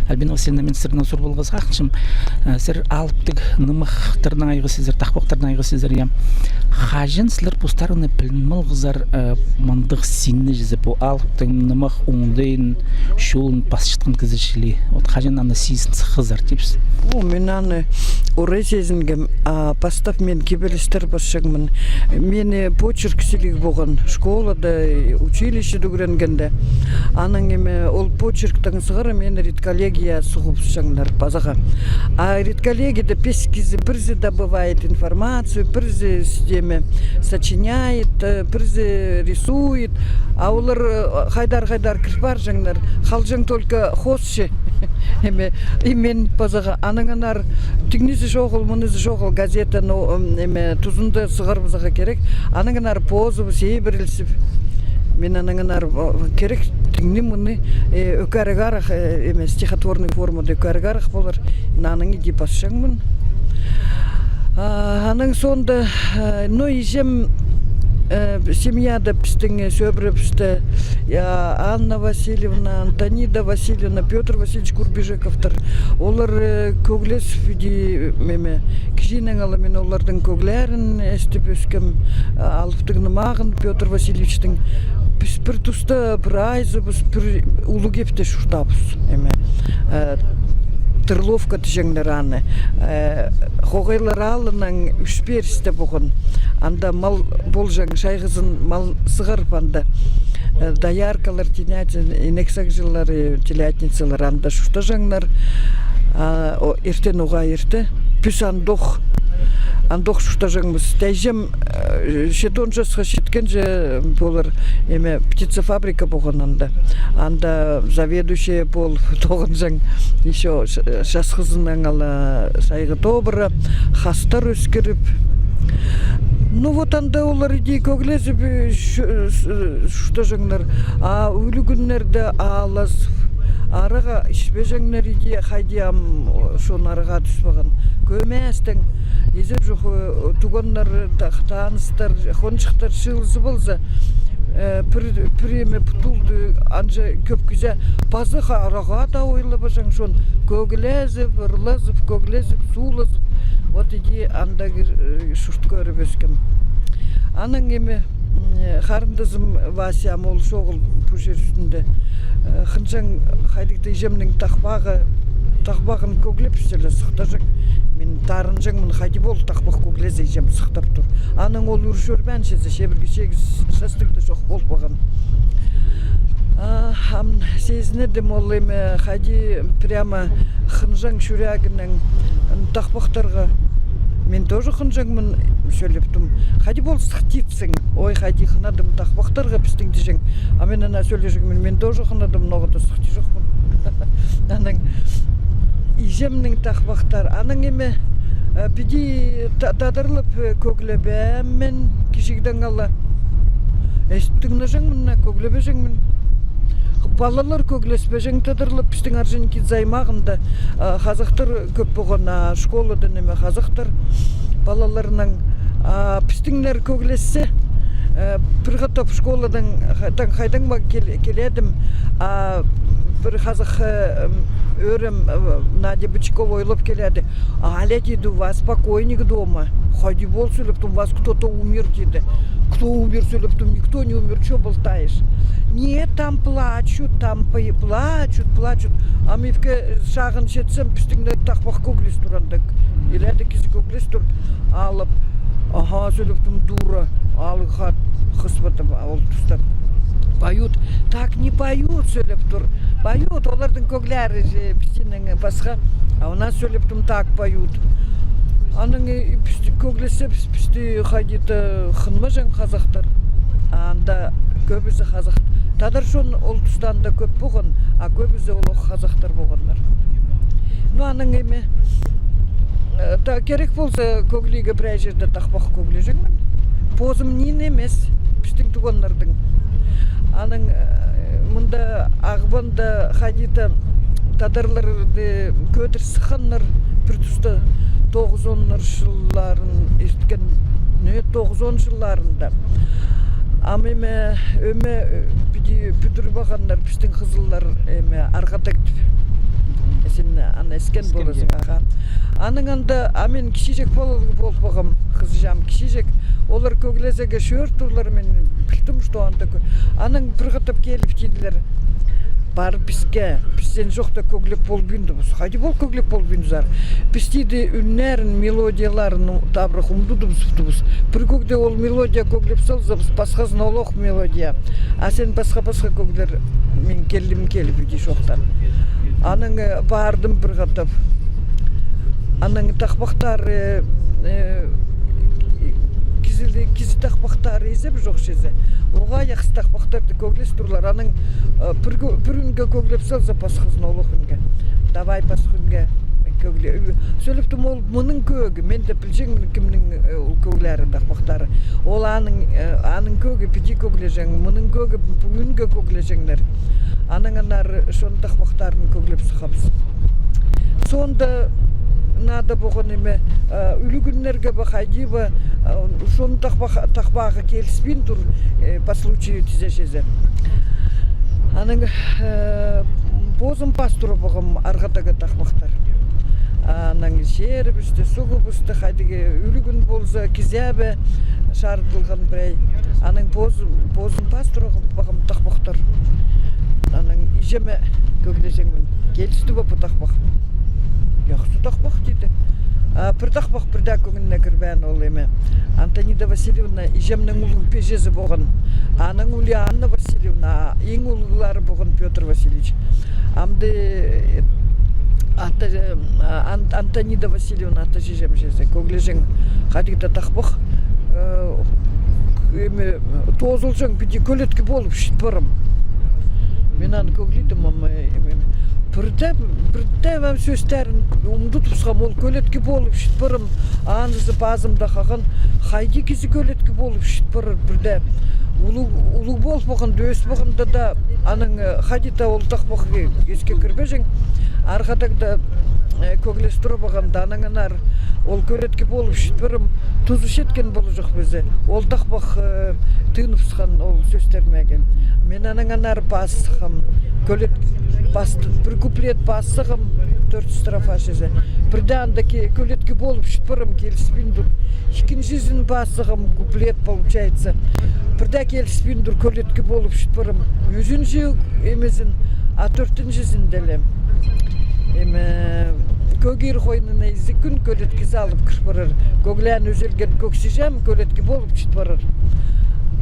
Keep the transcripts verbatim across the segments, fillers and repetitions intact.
Альбина Васильевна, мин сірернең сурып аларға сағынчам, э, сірер алыптығ нымахтарнаң айғасчазар, тахпахтарнаң айғасчазар, я. Хаҷан сірер постарыңны пілін алғазар, э, мындағ синні чізе, пу алыптығ нымах оңдайын, чолын пасчатхан кізі чіли? Вот хаҷан аны сизін сыххазар, тіпче? О, мин аны орай сизінгем, а, пастап мин кибелістер пасчаңмын. Мині почерк сіліг полған школада, училищеде ӱгренгенде. Анаң ниме, ол почерктең сығара мині редколлегияа суғыбысчаңнар пазарға. А редколлегияда пис кізі: пірсі добывает информацию, пірсі с-, ниме, сочиняет, э, пірсі рисует. А олар, э, хайдар-хайдар кір парҷаңнар. Халҷаң только хосчы. Ниме, и мин пазарға. Анаң анар тиңнізі чоғыл, мынызы чоғыл газета, ну, м, ниме, тузында сығарыбызарға кирек. Анаң анар позыбыс, ибірілчебіс. Мин анаң анар, о, кирек тиңні-мыны, э, ӧкерек арах, э, ниме, стихотворный формада ӧкерек арах полар. Анаң иди пасчаңмын. А, анаң соонда, э, ну, иҷем, э, семьяда пістің, э, сӧбіребісте, я, Анна Васильевна, Антонида Васильевна, Пётр Васильевич Курбижековтар. Олар, э, кӧглес, иди, ниме, кічігдең ала мин олардың кӧглерін истіп ӧскем, э, алыптығ нымағын Пётр Васильевичтің. Піс пір туста, пір айзыбыс, пір улуғ кепте чуртаабыс, ниме, э, Тырловка тіҷеңнер аны. Э, Хоғайлар аалынаң ӱс пеерісте полған. Анда мал полҷаң, чайғызын мал сығарып анда. Э, дояркалар, тенятин, инек сағҷылары, телятницалар анда чуртаҷаңнар. А, о, иртен, уғаа ирте. Піс андох, андох чуртаҷаңмыс. Тайҷам, э, читон часха читкенҷе полар, ниме, птицефабрика полған анда. Анда заведующая пол тоғынҷаң. Ещё ш-, часхызынаң ала чайғы тобыра, хастар ӧскіріп. Ну вот анда олар иди кӧглезіп, э, чу-, э, чуртаҷаңнар. А ӱлӱкӱннерде алазып, араға ічпеҷеңнер иди, хайди ам, о, чон араға тӱс парған. Кӧместең, изеп чох, э, туғаннар, та-, таныстар, хонҷыхтар чыылызып алза, э, пір, пір ниме путулды, анҷа кӧп кізее пазох араға даа ойлабаҷаң чон. Кӧглезіп, ырлазып, кӧглезіп, суулазып. Вот иди анда кір-, э, чурт кӧріп ӧскем. Анаң ниме, м, харындазым Вася, ам ол чоғыл пу чир ӱстӱнде. Э, хынҷаң хайдағ-да иҷемнің тахпағы, тахпағын кӧглеп, сіле сыхтаҷаң. Мин тарынҷаңмын, хайди пол тахпах кӧглезе, иҷем сыхтап тур. Анаң ол ӱр чӧрбеен чізе, чибіргі чигіс частығ даа чох пол парған. А, ам сизінедім ол ниме, хайди прямо хынҷаң чӱрегінең тахпахтарға. Мин тоже хынҷаңмын, сӧлеп тум. Хайди пол сыхтитсың. Ой, хайди хынадым тахпахтарға пістің тіҷең. А мин ана сӧлеҷеңмін, мин тоже хынадым, ноға-да сыхти чохпын. Анаң иҷемнің тахпахтар. Анаң ниме, э, піди та-, тадарлап, э, кӧглебеем мин кічігдең ала. Э, тыңнаҷаңмын, на, кӧглебеҷеңмін. Палалар кӧглеспеҷең тадарлап, пістің Орджоникидзе аймағында, а, хазахтар кӧп полған, а, школада ниме, хазахтар палаларнаң, а, пістіңнер кӧглессе, э, пір хатап школадаң, ха-, таң хайдаң ба кел-, келедім, а, пір хазах, э, м, ӧрем, э, Надя Бычкова ойлап келеді. Аля, тиді, у вас покойник дома. Хайди пол, сӧлеп тум, у вас кто-то умер, тиді. Кто умер, сӧлеп тум, никто не умер, чё болтаешь? Нет, там плачут, там пой-, плачут, плачут. А мифке шағын читсем, пістіңнер тахпах кӧглес тур андағ. Иледе кізі кӧглес тур, алып. Аха, сӧлеп тум, дура. Алыға хыс па тым, а ол туста. Поют. Так не поют, сӧлеп тур. Поют, олардың кӧглері же пістіңнең пасха. А у нас, сӧлеп тум, так поют. Анаң, э, піс-, кӧглессе, піс-, пісті хайди-да хынмаҷаң хазахтар. А анда кӧбізі хазах. Тадар чон ол туста анда кӧп полған, а кӧбізі ол ох хазахтар полғаннар. Ну, анаң ниме, э, та, кирек полза, кӧглирге прай чирде тахпах кӧглеҷеңмін. Позым ниин нимес, пістің туғаннарның. Анаң, э, мында Ағбанда хайди-да тадарларды кӧдір сыхханнар пір туста тоғызоннар чылларын ирткен, не, тоғызон чылларында. Ам ниме, ӧме, э, піди пӱдіріп алғаннар пістің хызыллар, ниме, арғадағ тіп. Піскен полазың, аха. Анаң анда, а мен кічіҷек пол-, пол полғам, хызыҷаам кічіҷек. Олар кӧглезерге чӧр турлар, мен пілдім, что анда кӧ-, анаң пір хатап келіп тиділер: «Пар піске, піс сен чохта кӧглеп полбинчабыс». «Хайди пол кӧглеп полбинчазар?» «Піс, — тиді, — ӱннерін, мелодияларын, ну, табырах умдудыбыстыбыс. Пір кӧгде ол мелодия кӧглеп салзабыс, пасхазын олох мелодия. А сен пасха-пасха кӧглер». Мен келдім, келіп, иди чохтаан. Анаң, э, пардым пір хатап. Анаң тахпахтар, э, э, кізі, кізі тахпахтар изеп чох чізе. Оға яхсы тахпахтарды кӧглес турлар. Анаң, э, пір кӧ-, пір ӱнге кӧглеп салза, пасхазын олох ӱнге. Давай пасха ӱнге кӧгле-, ӱ-, сӧлептім, ол мының кӧгі, мен дее пілҷеңмін, кімнің, э, ол кӧглері, тахпахтары. Ол аның, э, аның кӧгі піди кӧглеҷең, мының кӧгі пу ӱнге кӧглеҷеңнер. Анаң аннаңар чон тахпахтарын кӧглеп сыхабыс. Соонда надо полған ниме, э, ӱлӱкӱннерге бе, хайди бе, э, чон тахпах-, тахпағы келіспин тур, э, по случаю тізе чізе. Анаң, э, позым пас тура полғам арғадағы тахпахтар. Анаң чирібісті, суғыбысты, хайдағ ӱлӱкӱн полза, кізее бе чарыдылған пірее. Анаң позым, позым пас тура полғам тахпахтар. Анаң іҷеме кӧглеҷеңмін. Келісті бе пу тахпах? Яхсы тахпах, тиді. А пір тахпах пір дее кӧңніне кірбеен ол, ниме. Антонида Васильевна, іҷемнің улуғ пеҷезі полған. Аның улии Анна Васильевна, а иң улуғлары полған Пётр Васильевич. Амды, э, ата, э, Ан-, Антонида Васильевна, ата чиҷем чізе, кӧглеҷең хайдағ-да тахпах, э, ниме, тоозылҷаң, піди кӧлеткі полып чит парам. Мен аны кӧглидім, ам, э, ниме, пірдее, пірдее ам сӧстерін умдудыбысхам, ол кӧлеткі полып чит парам. Анызы пазымда хахан, хайди кізі кӧлеткі полып чит парар пірдее. Улуғ, улуғ пол полғанда, ӧс полғанда даа, анаң, э, хайди-да ол тахпах, э, іске кірбеҷең. Арғадағда, э, кӧглес тура полғанда, анаң аннаңар ол кӧлеткі полып чит парам, тузы читкен полҷых пізе. Ол тахпах, э, тыныбысхан, ол сӧстермеге. Мен анаң аннаңар пас сыххам, кӧлет-, пас, пір куплет пас сыххам, тӧрт строфа чізе. Пірдее анда ке-, кӧлеткі полып чит парам, келіспин тур. Ікінҷізін пас сыххам, куплет получается. Пірдее келіспин тур, кӧлеткі полып чит парам. Ӱзінҷі нимезін, а тӧртінҷізін дее ле. Ниме, кӧгір хойнына изік кӱн кӧлеткі салып кір парар. Кӧглеен ӧзелген кӧк сиҷем кӧлеткі полып чит парар.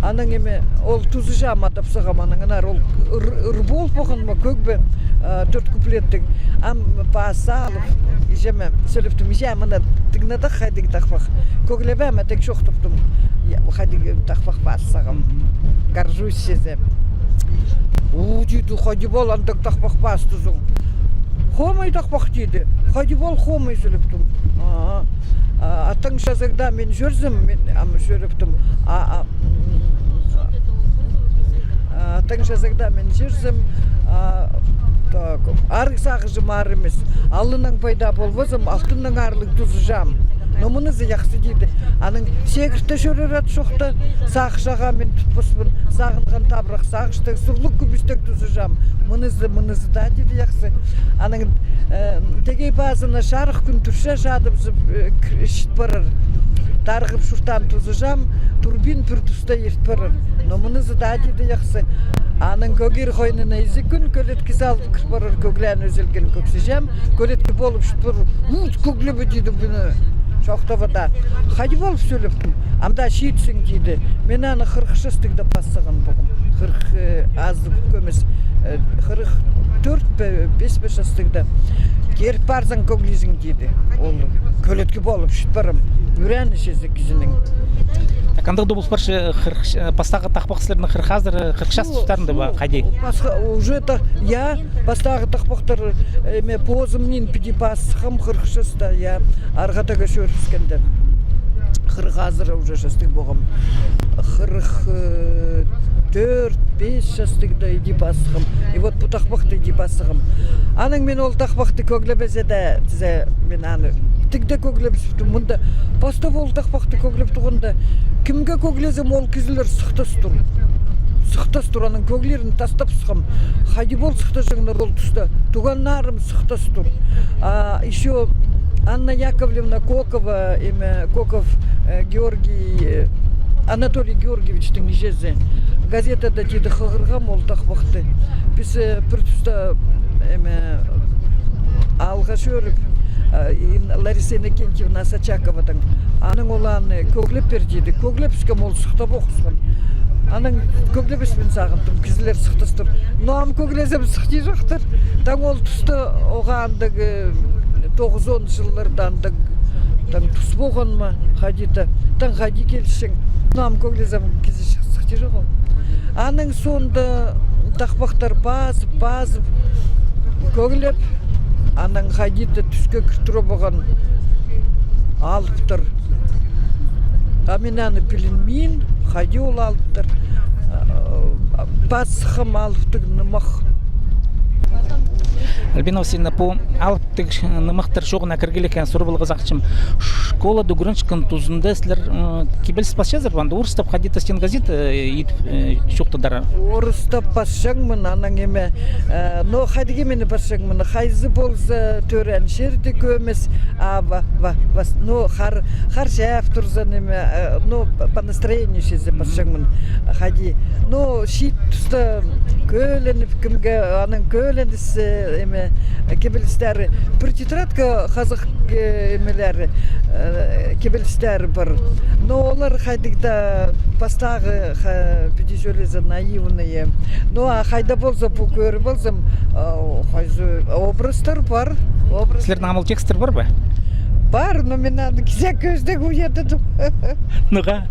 Анаң, ниме, ол тузыҷаам, адап сыххам, анаң аннаңар ол ыр, ыр пол полған ма, кӧг пе, а, тӧрт куплеттіг. Ам пас салып, іҷеме сӧлептім: «Іҷе, мына тыңнадых, хайдағ тахпах». Кӧглебеем, а тек чоохтаптым. Я, хайдағ тахпах пас сыххам. Горжусь чізе. «У, — тиді, — хайди пол андағ тахпах пастызың?» «Хомай тахпах», — тиді. «Хайди пол хомай?» — сӧлептім. А, а, а таң чазағда мен чӧрзем, мен, ам, сӧлептім. А, а, м, а, таң чазағда мен чӧрзем, а, так, арығ сағыҷым аар нимес. Алыннаң пайда полбазам, алтыннаң аарлығ тузыҷаам. Но мынызы яхсы, — тиді. Анаң сегіртте чӧрер ат чохта, сағыс ағаа мен тутпаспын, сағынған табырах сағыстығ, сурлығ кӱбістіг тузыҷаам. Мынызы, мынызы даа, — тиді, — яхсы». Анаң, э, тегей пазына чарых кӱн тӱрче, чадыбызып, э, кір-, чит парар. Тарығып чуртаан тузыҷаам, турбин пір туста ирт парар. Но мынызы даа, — тиді, — яхсы. Анаң кӧгір хойнына изік кӱн кӧлеткі салып кір парар, кӧглеен ӧзелген кӧк сиҷем кӧлеткі полып чит парар. «У, кӧглебе», — тиді, — «пӱӱн чоохтабада». «Хайди полып?» — сӧлептім. «Ам даа читсең», — тиді. Мен аны хырых частығда пас сыххан полғам. Хырых, э, азы кӧмес, э, хырых тӧрт пе, пис пе частығда. «Киріп парзаң, кӧглизің», — тиді. Ол кӧлеткі полып чит парам. Ӱреніс чізе кізінің. Так, андағ даа пол парча, хырых, э, пастағы тахпах сірернің хырых азыр, э, хырых час тустарында ба, хайди? Пасха, уже та-, я, пастағы тахпахтар, э, ниме, позым нин піди пас сыххам хырых часта, я, арғадағы чӧрібіскенде. Хырых азыра уже частығ полғам. Хырых, э, тӧрт, пис частығда иди пас сыххам. И вот пу тахпахты иди пас сыххам. Анаң мен ол тахпахты кӧглебезе дее, тізе, мен аны тігде кӧглебіс Мында пастап ол тахпахты кӧглеп туғанда, кемге кӧглезем, ол кізілер сыхтас тур. Сыхтас тур, аның кӧглерін тастап сыххам. Хайди пол сыхтаҷаңнар ол туста? Туғаннарым сыхтас тур. А ещё Анна Яковлевна Кокова, эме, Коков, э, Георгий, э, Анатолий Георгиевичтің іҷезі. Газетада тиді хығырғам ол тахпахты. Піс, э, пір туста, эме, аалға чӧріп, э, и Лариса Иннокентьевна Сачаковадаң. Анаң ол аны кӧглеп пир тиді. Кӧглеп пиргем, ол сыхтап ох сыххан. Анаң кӧглебеспін сағынтым, кізілер сыхтас тур. Но ам кӧглезем, сыхтирахтар. Таң ол туста оға андағ, э, тоғызон чылларда андағ, таң тус полған ма, хайди-да, таң хайди килісчең. Но ам кӧглезем, кізі сых-, сыхтирах ол. Анаң соонда тахпахтар пазып, пазып, кӧглеп, анаң хайди-да тӱске кір тура полған алыптар. А мин аны пілінмин, хайди ол алыптар. А, пас сыххам алыптығ нымах. Альбина Васильевна, пу алыптығ нымахтар чооғына кіргелек, сурып аларға сағынчам. Школада ӱгренчеткен тузында сірер, м, кибеліс пасчазар ба, анда орыстап хайди-да стенгазета, э, ит, э, чоохтадар? Орыстап пасчаңмын, анаң эме, э, но хайдағ эмені пасчаңмын, хайзы полза тӧреен чирде кӧмес, а ва-, ва-, вас-, но хар-, харҷап турза, эме, э, но по настроению чізе пасчаңмын. Хайди. Но чиит туста кӧленіп, кімге аның кӧленіс, э, эме, кибелістері. Пір тетрадка хазах, э, эмелері, э, кибелістері пар. Но олар хайдағ-да пастағы, ха-, піди чӧрзе, наивные. Но а хайда полза, пу кӧріп алзам, а, хайзы образтар пар. Образ. Сірернің ам ол текстер пар ба? Пар, но мин аны кізі кӧзідіг уятадым. Ноға?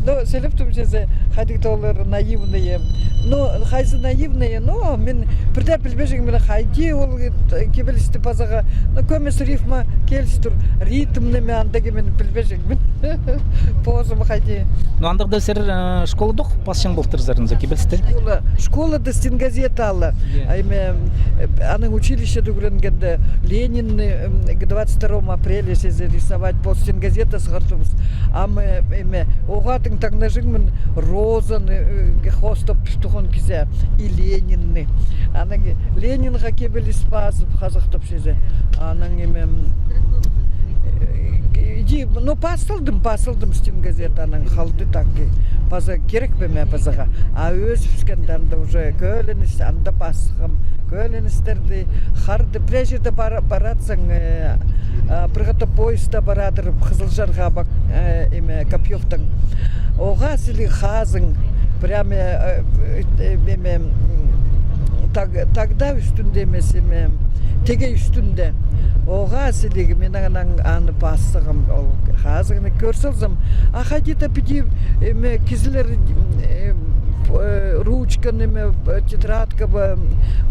Но сӧлептім чізе, хайдағ-да олар наивные. Но хайзы наивные, но мин пірдее пілбеҷеңмін, хайди ол, э, кибелісті пазарға. Но кӧмес рифма киліс тур, ритм неме, андағ, мин пілбеҷеңмін. Позым хайди. Но андағ даа сірер, э, школадох пасчаң полтырзар нооза кибелісті? Школа, школада стенгазета ала. Е. А эме, э, анаң училищеде ӱгренгенде Ленинні, эм, к двадцать второму апреля чізе рисовать пол стенгазета сығартыбыс. Ам, э, эме, оғаа тың таңнаҷаңмын розаны, э, хоостап туған кізі, и Ленинні. Анаң Ленинға кибеліс пазып, хазахтап чізе. Анаң эме, э, иди, ну, пас салдым, пас салдым стенгазетанаң, халды так, э, паза кирек пе ме пазарға. А ӧс піскенде анда уже кӧленіс, анда пасхам. Кӧленістерді, харды, пірее чирде пар-, паратсаң, э, а, пір хатап поезда парадыр Хызылчарға пак, э, эме, Копьёвтаң. Оғаа сіліг хазың, прямо, э, э, эме, м, таг-, тагда ӱстӱнде эмес, эме, тигі ӱстӱнде. Оғаа сіліг, мин анаң аны пас сығам, ол хазыңны кӧр салзам, а хайди-да піди, эме, кізілер, э, п-, э, ручка, неме, э, тетрадка ба,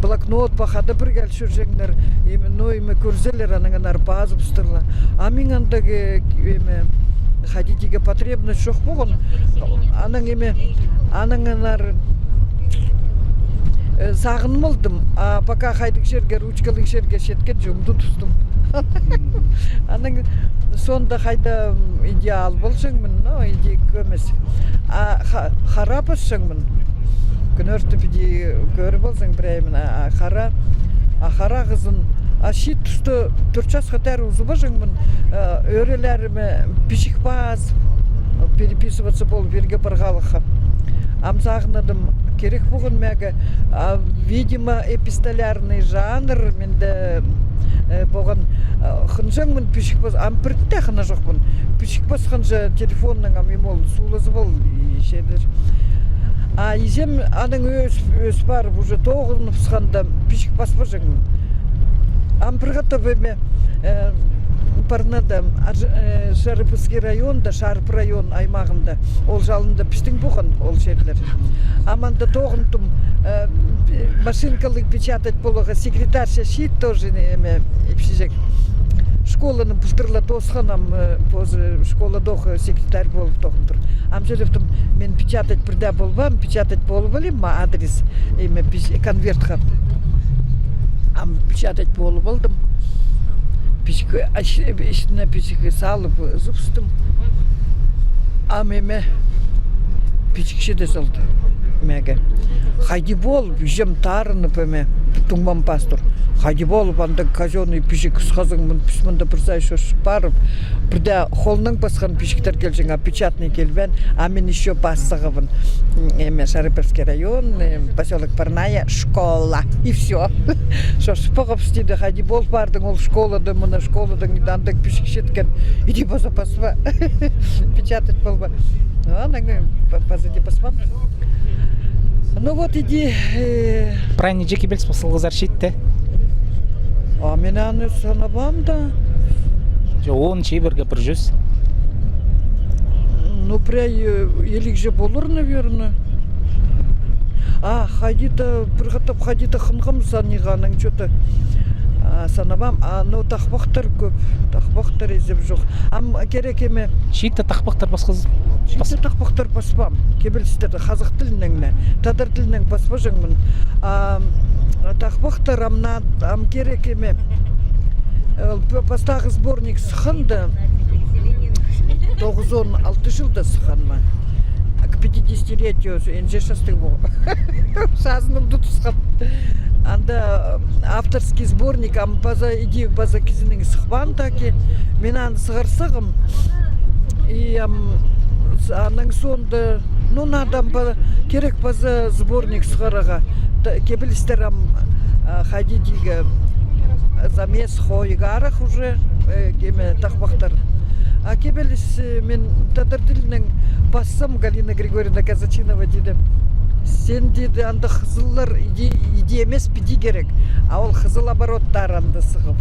блокнот па, хада пірге ал чӧрҷеңнер, эме, но, эме, кӧрзелер, анаң аннаңар пазыбыстырлар. А мин андағ, э, эме, хайди тигі потребность чох полған. Анаң, эме, анаң аннаңар, э, сағынып алдым. А пока хайдағ чирге, ручкалығ чирге читкен, чомды тустым. Анаң соонда хайда, м, иди ал полҷаңмын, но иди кӧмес. А ха-, хара пасчаңмын. Кӱнӧртіп иди кӧріп алзаң, пірее мин, а, а хара, а хара хызын. А чиит туста тӧрт часха тер узубаҷаңмын, э, ӧӧрелеріме пічік пазып, переписываться полып, пирге парғалахха. Ам сағынадым, кирек полған мағаа, а, видимо, эпистолярный жанр, Мында, э, полған, э, хынҷаңмын пічік пас, ам пірдее хына чохпын. Пічік пасханҷа телефоннаң ам ниме ол, суулазып ал, и чӧрер. А иҷем анаң ӧс, ӧс парып, уже тоғынып сыхханда пічік паспаҷаңмын. Ам пір хатап эме, э, парнада, Арж-, э, Шарыповский районда, Шарп район аймағында, ол чалында пістің полған ол чирлер. Ам анда тоғынтым, э, машинкалығ печатать поларға, секретарша чиит тоже, неме, ипчіҷек. Школаны пылтырлап тоосханам, э, позы школадох секретарь полып тоғын тур. Ам чӧріптім, мин печатать пірдее полбаам, печатать полып алим ма адрес, эме, пич-, конвертха. Ам печатать полып алдым. Пічік, аш-, іҷезіне пічік салып, ызыбыстым. Ам эме, пічік чіде салды. Меге. Хайди полып, иҷем тарынып, эме, туңмам пас тур. Хайди полып, анда казённый пічік ысхазың, мын, піс мында пір сай чӧрче парып, пірдее холнаң пасхан пічіктер килҷең, а печатный килбеен, а мин ещё пас сығыбын. М, эме, Шарыповский район, э, посёлок Парная, школа. И всё. Чӧрче пығып, тиді, хайди полып пардың ол школада, мына школадаң, анда пічік читкен. Иди паза паспа. Печатать полба. Анаң, э, па-, паза иди паспаам. Ну вот иди, э, прай ниҷе кибеліс пас салғазар чиитте? А мин аны санабаам даа. Че, он чибірге пір чӱс. Ну, прай, э, илиг же полар, наверное. А, хайди-да, пір хатап хайди-да хынғам саниға, анаң чё-то, а, санабаам. А, ну, тахпахтар кӧп. Тахпахтар изеп чох. Ам кирек эме. Чиитте тахпахтар пасхазар? Чиитте тахпахтар паспаам. Кибелістерде хазах тілінең не, тадар тілінең паспаҷаңмын. А, тахпахтар ам на-, ам кирек эме. Ол п-, пастағы сборник сыхханда, тоғызон алты чылда сыххан ма. К пятидесятилетию, инҷе частығ пу. Сазыным тутысхан. Анда, э, авторский сборник, ам паза иди, паза кізінің сыхпаан таки. Мин аны сығар сағам. И ам с-, анаң соонда, ну, надо ам па-, кирек паза сборник сығарарға. Та-, кибелістер ам, а, хайди тигі, замес хойығ арах уже, э, кеме тахпахтар. А кибеліс, э, мин тадар тілінең пассам, Галина Григорьевна Казачинова тиді. Сен, тиді, анда хызыллар иди, иди эмес, піди кирек. А ол хызыл обороттар анда сығып.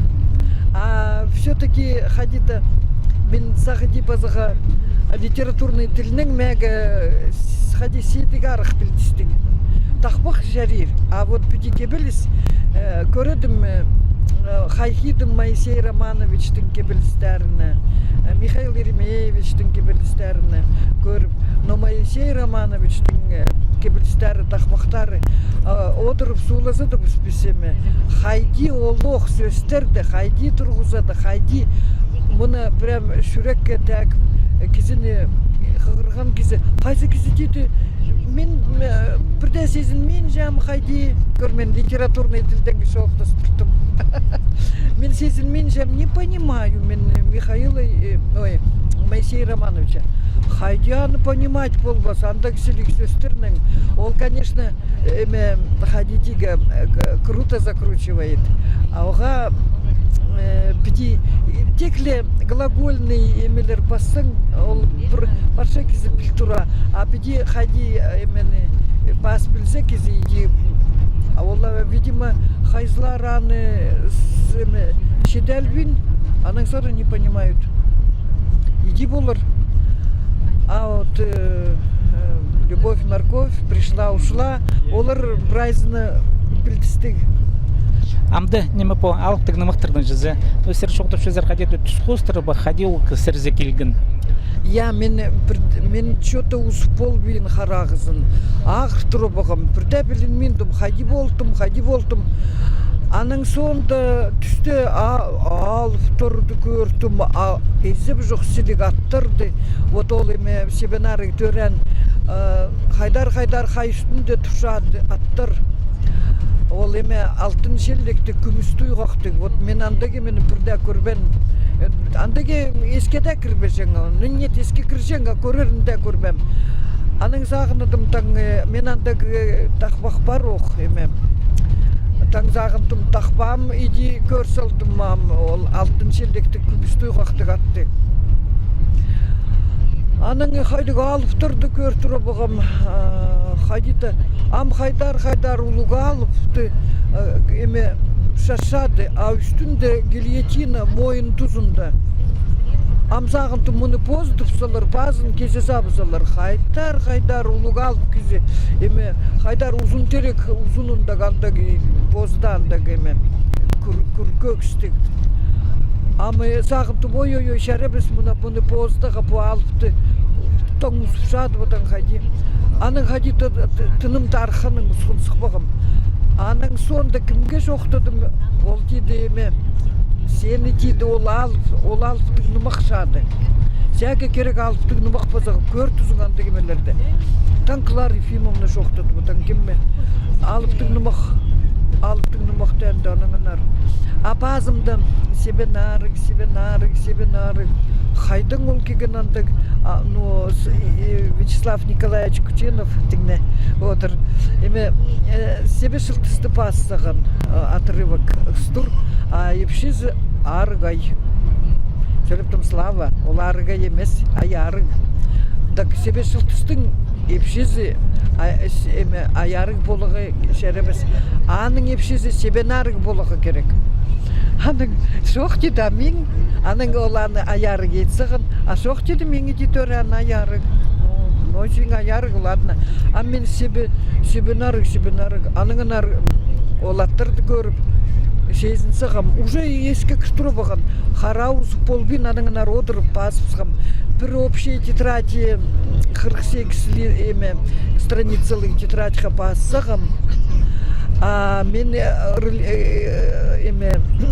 А всё-таки хайди-да мин сағынчам паза литературный тілнең меге, с-, хайди сидік арах пілдістіг. Тахпах чарир. А вот піди кибеліс, э, кӧрдім, э, э, хайхидым Моисей Романовичтің кибелістеріне, э, Михаил Еремеевичтің кибелістеріне кӧріп, но Моисей Романовичтің, э, кибелістері, тахпахтары, э, одырып суулазадыбыс піс эме. Хайди олох сӧстерді, хайди турғызады, хайди мыны прям чӱрекке тәк, э, кізіні хығырған кізі. Хайзы кізі тиді, мин, э, пірдее сизінминчем, хайди, кӧр, мин литературный тілдең чоохтас туртым. Мин сизінминчем, не понимаю, мин Михаила, э, ой, Моисей Романовича. Хайди аны понимать полбас, андағ сіліг сӧстернең. Ол, конечно, эме, хайди тигі, э, к-, круто закручивает. А оға, э, піди, тек ле глагольный эмелер пассаң, ол пір парча кізі піл тура. А піди хайди, э, эмені, э, пас пілзе кізі, иди, а олар, видимо, хайзылар аны с-, эме, читалбин, анаң сары не понимают. Иди полар. А вот, э, э, «Любовь, морковь», «Пришла, ушла», олар прайзына пілдістіг. Амды ниме пу алыптығ нымахтарның чізе. Ну, сірер чоохтапчазар, хайди тӱс хоостыра ба, хайди ол сірерзер килген. Я, мин, э, пір, мин чё-то узуп полбин харағызын. Ағыр тура поғам, пірдее пілінмин тудым, хайди полтым, хайди полтым. Анаң соонда тӱсте а-, алыптарды кӧрдім, а, изеп чох сіліг аттарды. Вот ол эме Сибен Арығ тӧреен, э, хайдар-хайдар хай ӱстӱнде турчады аттар. Ол эме алтын чиллектіг, кӱмӱс туйғахтығ. Вот мин андағ эмені пірдее кӧрбеем. Э, андағ эскее дее кірбеҷең. Ну, нет, эскее кірҷең, а кӧрерін дее кӧрбеем. Анаң сағынадым таң, э, мин андағ, э, тахпах пар ох, эме. Таң сағынтым, тахпаам, иди кӧр салдым, ам, ол алтын чиллектіг, кӱмӱс туйғахтығ атты. Анаң хайдағ алыптарды кӧр тура поғам, а, хайди-да, ам хайдар-хайдар улуғ алыпты, а, эме, шашады, а ӱстӱнде гильотина, мойын тузында. Ам сағынтым, мыны поздап салар, пазын кизе сабызалар. Хайдар-хайдар улуғ алып кизе, эме, хайдар узун терек, узунында андағ, и позда андағ, эме, кӱр-, кӱр кӧкістіг. Ам, э, сағынтым, ой-ой-ой, чарабас, мына, мыны поздаға пу алыпты. Тоң узуп чадып, одаң хайди. Анаң хайди т-, т-, тыным тарханын усхун сыхпағам. Анаң соонда кемге чоохтадым, ол тиді, эме, сені, тиді, ол алып, ол алыптығ нымах чады. Тігі кирек алыптығ нымах паза, кӧр тӱзің андағ нимелерні. Таң Клара Ефимовна чоохтады ма, таң кем ме? Алыптығ нымах, алыптығ нымах тігі, аннаңар. А пазымда Сибен Арығ, Сибен Арығ, Сибен Арығ. Хайдаң ол килген андағ, а, ну, с-, и, и Вячеслав Николаевич Кученов тиңнеп одыр. Эме, э, Сибе Чылтысты пас салған, э, отрывок ыстыр, а ипчізі Арығай. Сӧлептім, Слава, ол Арығай нимес, Ай Арығ. Так Сибе Чылтыстың ипчізі, а, с-, эме, Ай Арығ поларға чарабас. Аның ипчізі Сибен Арығ поларға кирек. Анаң чох тиді, а мин, анаң ол аны Ай Арығ ит салған, а чох тиді, мин иди тӧрі аны Ай Арығ. Ну, ну, син Ай Арығ, ладно. А мин Сибе, Сибен Арығ, Сибен Арығ. Аннаңар ол аттарды кӧріп, сезін салғам. Уже иске кір турбаған. Хараа узуп полбин, аннаңар одырып пазыбысхам. Пір общая тетрадь, м, хырых сигіс ли-, эме, страницалығ тетрадьха пас салғам. А мин, э, рыл-, э, эме,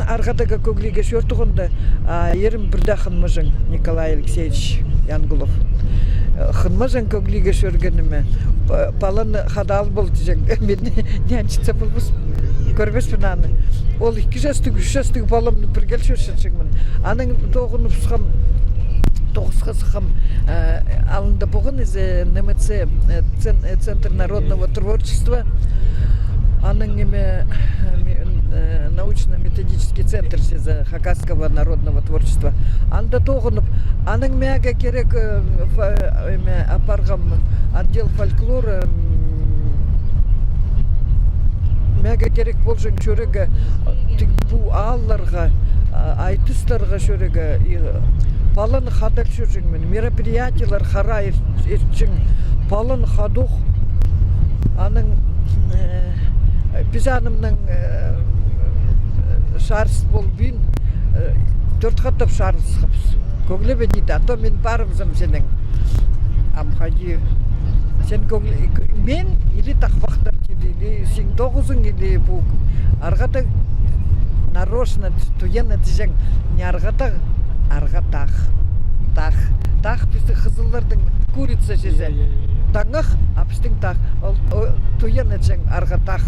арғадағға кӧглиге чӧр турғанда, а, ирім пірдее хынмаҷаң, Николай Алексеевич Янгулов. Э, хынмаҷаң кӧглиге чӧргеніме. П-, паланы хада ал пол тіҷең. Мин нянчыца полбаспын. Кӧрбеспін аны. Ол ікі частығ, ӱс частығ паламны пірге ал чӧрчетчеңмін. Анаң тоғыныбысхам, тоғысха сыххам, э, алнында полған ізі Н М Ц, э, цен-, э, Центр народного творчества. Анаң эме, э, ме-, э, научно-методический центр чізе хакасского народного творчества. Анда тоғынып, анаң мағаа кирек, э, фа-, эме, апарғам отдел фольклора, м, мағаа кирек полҷаң чӧрерге, тігі пу аалларға, а, айтыстарға чӧрерге, и паланы хада ал чӧрҷеңмін. Мероприятиелер хараа ир-, иртчең, паланы хада ох. Анаң, э, піс анымнаң, э, чарыс полбин, э, тӧрт хатап чарысхабыс. Кӧглебе, тиді, а то мин парыбызам сенең. Ам хайди, сен кӧгле-, мин или тахпахтар, тиді, или син тоғызың, или пу арғатах, нарочно т-, туяна тіҷең, не арғатах, арғатах. Тах. Тах пістің хызылларның курица чізе. Таңах, а пістің тах. Ол, о, туяна тіҷең арғатах.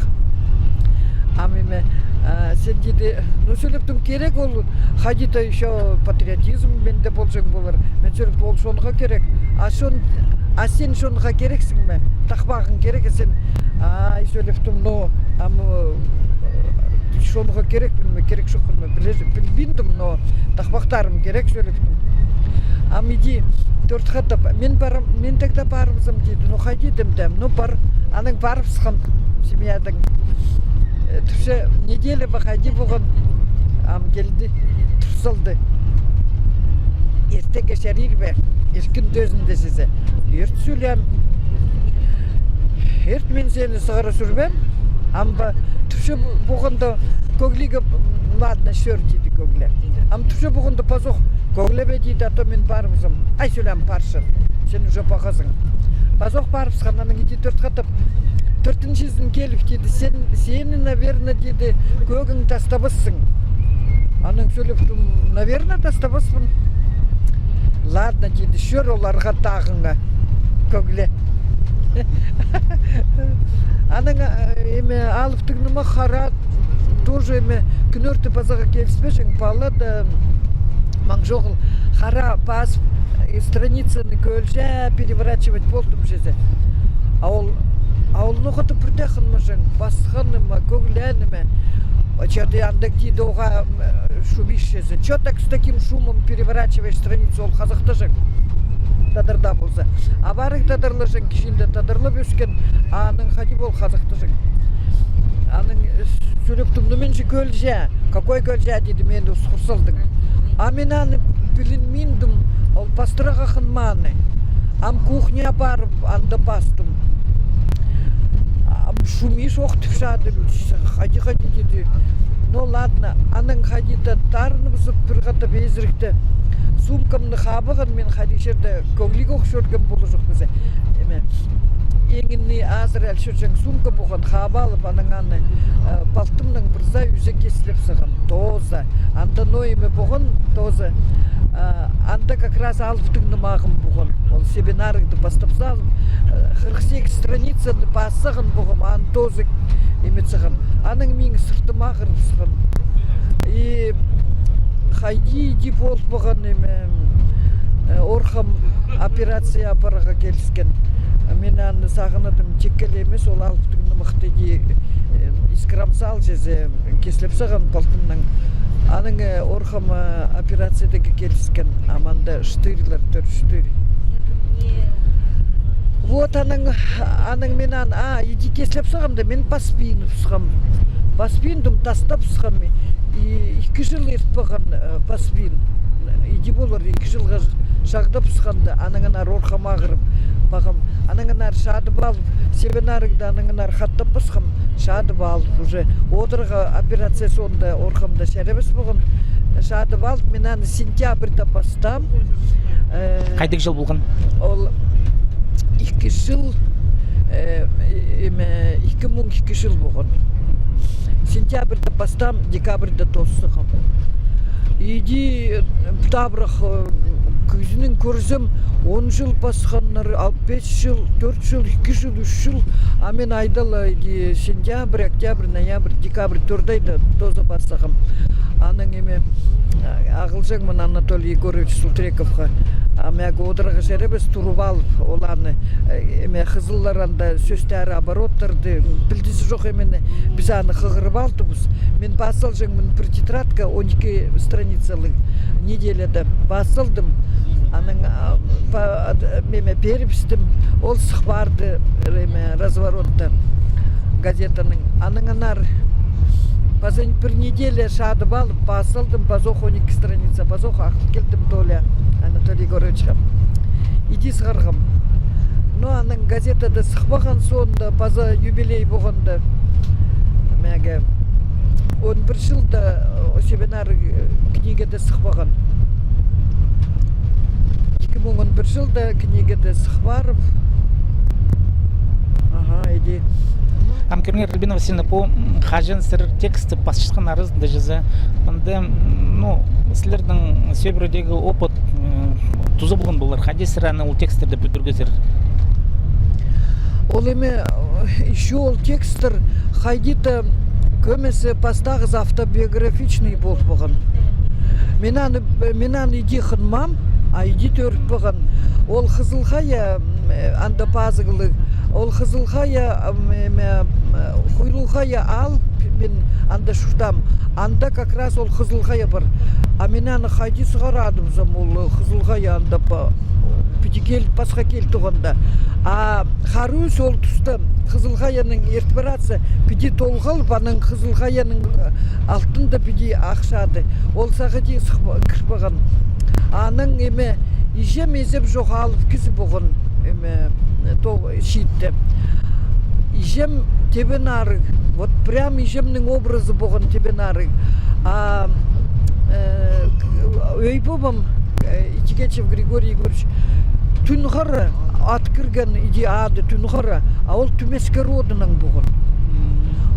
Ам эме, а, сен, тиді, ну, сӧлептім, кирек ол, хайди-да ещё патриотизм менде полҷаң полар. Мин сӧлептім, ол чонға кирек. А чон, а сен чонға кирексің ме? Тахпағың кирек, а сен, ай, сӧлептім, ну, ам, э, чонға кирекпін ме, кирек чохпын ма, піле-, пілбиндім, но тахпахтарым кирек, сӧлептім. Ам иди, тӧрт хатап, мин парам, мин тігде парыбызам, тиді, ну, хайди тидім, ну, пар, анаң парыбысхам, семьядаң. Э, тіпче, неделя ба хайди полған, ам килді, тур салды. Иртенге чарир ба, иркін тӧзінде чізе. Ирт, сӧлем. Ирт, мин сині сығара сӱрбеем. Ам ба, тіпче, пу-, полғанда кӧглиге, ладно, чӧр, тиді, кӧгле. Ам тіпче, полғанда пазох кӧглебе, тиді, а то мин парыбызам. Ай, сӧлем, парча. Сен уже пағазың. Пазох парыбысхан, анаң иди тӧрт хатап. Тӧртінҷізін киліп, тиді, сен, сині, наверно, тиді, кӧгің тастабассың. Анаң сӧлептім, наверно, тастабаспын. Ладно, тиді, чӧр ол арғатағыңа, кӧгле. Анаң, э, эме, алыптығ нымах хараа, тоже, эме, кӱнӧрті пазарға киліспеҷең, пала даа, маң чоғыл, хараа пазып, э, страницаны кӧлҷе переворачивать полтым чізе. А ол, а ол ноға-да пірдее хынмаҷаң, пасханы ма, кӧглені ме. Че-то андағ, тиді, оға, м, э, шумишчезі. Чё так с таким шумом переворачиваешь страницу, ол хазахтаҷаң. Тадарда полза. А парығ тадарлаҷаң, кічінде тадарлап ӧскен, а анаң хайди пол хазахтаҷаң. Анаң, э, сӧлептім, ну, мин же кӧлҷе. Какой кӧлҷе, тиді, мин ус хур салдың. А мин аны пілінминдім, ол пастыра хынмааны. Ам кухняа парып, анда пастым. Ам шумиш ох тіп чадым, хайди, хайди, тиді. Ну ладно, анаң хайди-да тарыныбызып, пір хатап езірікте сумкамны хабаған, мин хайди чирде кӧглиг ох чӧрген полар чох пізе. Эме, иңні азыра ал чӧрҷең сумка полған, хаап алып, анаң аны, э, палтымнаң пір за ӱзе кислеп салғам. Тооза. Анда, ну, Ниме поған тоже, а, анда как раз алыптығ нымағым поған. Ол Сибен Арығды пастап салып, э, хырых сигіс страницаны пас салған поғам, аны тоже ниме сығам. Анаң минің сыртым ағырыбысхан. И хайди иди пол поған ниме, э, орхам операция апарарға киліскен. Мин аны сағынадым, тиккел нимес, ол алыптығ нымахты иди, э, искрам салчазы, кислеп сығам палтымнаң. Анаң, э, орхам, э, операциядарға киліскен. А мында штырьлар, тӧрт штырь. Вот анаң, анаң мин ан-, а, иди кислеп сығам да, мин паспин сығам. Паспин тум тастап сығам. И ікі чыл ирт поған, э, паспин. Иди полар, ікі чылға чағдап сығам да, анаң анар орхам ағырып поғам. Анаң анар шадып алып, Сибен Арығда анаң анар хаттап пасхам, шадып алып уже. Одырарға операция соонда орхамда чарабас поған. Шадып алып, мин аны сентябрьда пастаам. Э, хайдағ чыл полған? Ол ікі чыл, э, ниме, ікі муң ікі чыл поған. Сентябрьда пастаам, декабрьда тоос сығам. Иди, э, табырах, э, кӱзінең кӧрзем, он чыл пасханнар, ал пис чыл, тӧрт чыл, ікі чыл, ӱс чыл. А мин айдала, иди, сентябрь, октябрь, ноябрь, декабрь, тӧрт айда тооза пас сығам. Анаң ниме, а, ағылҷаңмын Анатолий Егорович Султрековха. А мағаа одырарға чарабас, турып алып, ол аны, э, ниме, хызыллар анда сӧстері, обороттарды, пілдізі чох ниме, піс аны хығырып алдыбыс. Мин пас салҷаңмын пір тетрадка, он ікі страницалығ, неделяда пас салдым. Анаң, а, па-, ад-, ниме, пирібістім. Ол сых парды, ниме, разворотта газетаның. Анаң анар паза пір неделя шадып алып, пас салдым, пазох он ікі страница, пазох ағыл килдім Толя Анатолий Егоровичха. Иди сығарғам. Но анаң газетада сых парған соонда, паза юбилей поғанда, мағаа он пір чылда, о, Сибен Арығ, э, книгада сых парған. Ікі муң он пір чылда книгада сых парып. Аха, иди. Ам кӧріңер, Альбина Васильевна, пу, м, хаҷан сірер тексті пасчатхан аразында чізе, мында, м, ну, сірернің сӧбіредегі опыт, м, туза полған полар, хайди сірер аны ол текстерді пӱдіргезер? Ол ниме, э, ещё ол текстер хайди-да кӧмезі пастағызы автобиографичный пол парған. Мин аны, мин аны иди хынмаам, а иди тӧріп парған. Ол Хызыл Хая, м, анда пазығлығ. Ол Хызыл Хая, м, м, м, Хуйлу Хая аал, мин анда чуртаам. Анда как раз ол Хызыл Хая пар. А мин аны хайди сығарадыбызам, ол Хызыл Хая анда па-, піди кил-, пасха кил туғанда. А Харус ол туста Хызыл Хаяның ирт парацца, піди толғалып, анаң Хызыл Хаяның, э, алтында піди ахчады. Ол сағынҷы сых па-, кір парған. Анаң ниме, иҷем изеп чох алып кізі поған, ниме, то чиитте. Иҷем Тибен Арығ. Вот прям иҷемнің образы поған Тибен Арығ. А, э, ӧй-пабам, э, Итигечев Григорий Егорович, Тӱн Хара, ат кірген, иди ады Тӱн Хара, а ол Тӱмеске родынаң поған.